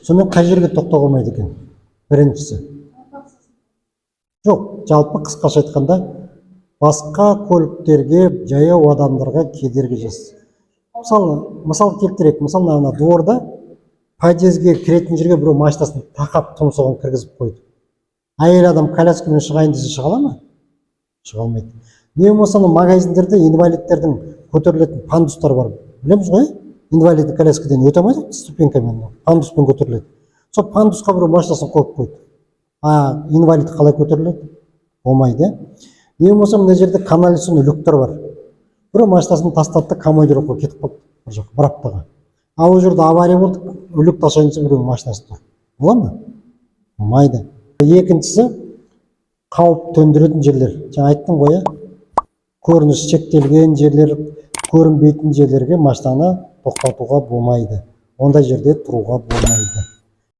Сонымен, қай жерге тоқтауға болмайды екен? Біріншісі, жоқ, жалпы қысқаша айтқанда, басқа көліктерге, жаяу адамдарға кедергі жас. Мысалы, мысал келтірейік. Мысалы, мына дворда подъездге кіретін жерге біреу машинасын тақап, тұмсығын кіргізіп қойды. Әйел адам коляскамен шығайын десе, шыға ала ма? Шыға алмайды. Не болмаса ана магазиндерде инвалидтердің көтерілетін пандустар бар, білеміз ғой, иә? Инвалидный коляскадан өте алмайды ғой ступенькамен, пандуспен көтеріледі. Сол пандусқа біреу машинасын қойып қойды, а инвалид қалай көтеріледі? Болмайды, иә. Не болмаса мына жерде канализационный люктар бар, біреу машинасын тастады да, командировкаға кетіп қалды бір жаққа бір аптаға. А ол жерде авария болды, люкті ашайын десе, біреудің машинасы тұр. Бола ма? Болмайды. Екіншісі, қауіп төндіретін жерлер. Жаңа айттым ғой, иә, көрініс шектелген жерлер, көрінбейтін жерлерге машинаны тоқтатуға болмайды, ондай жерде тұруға болмайды.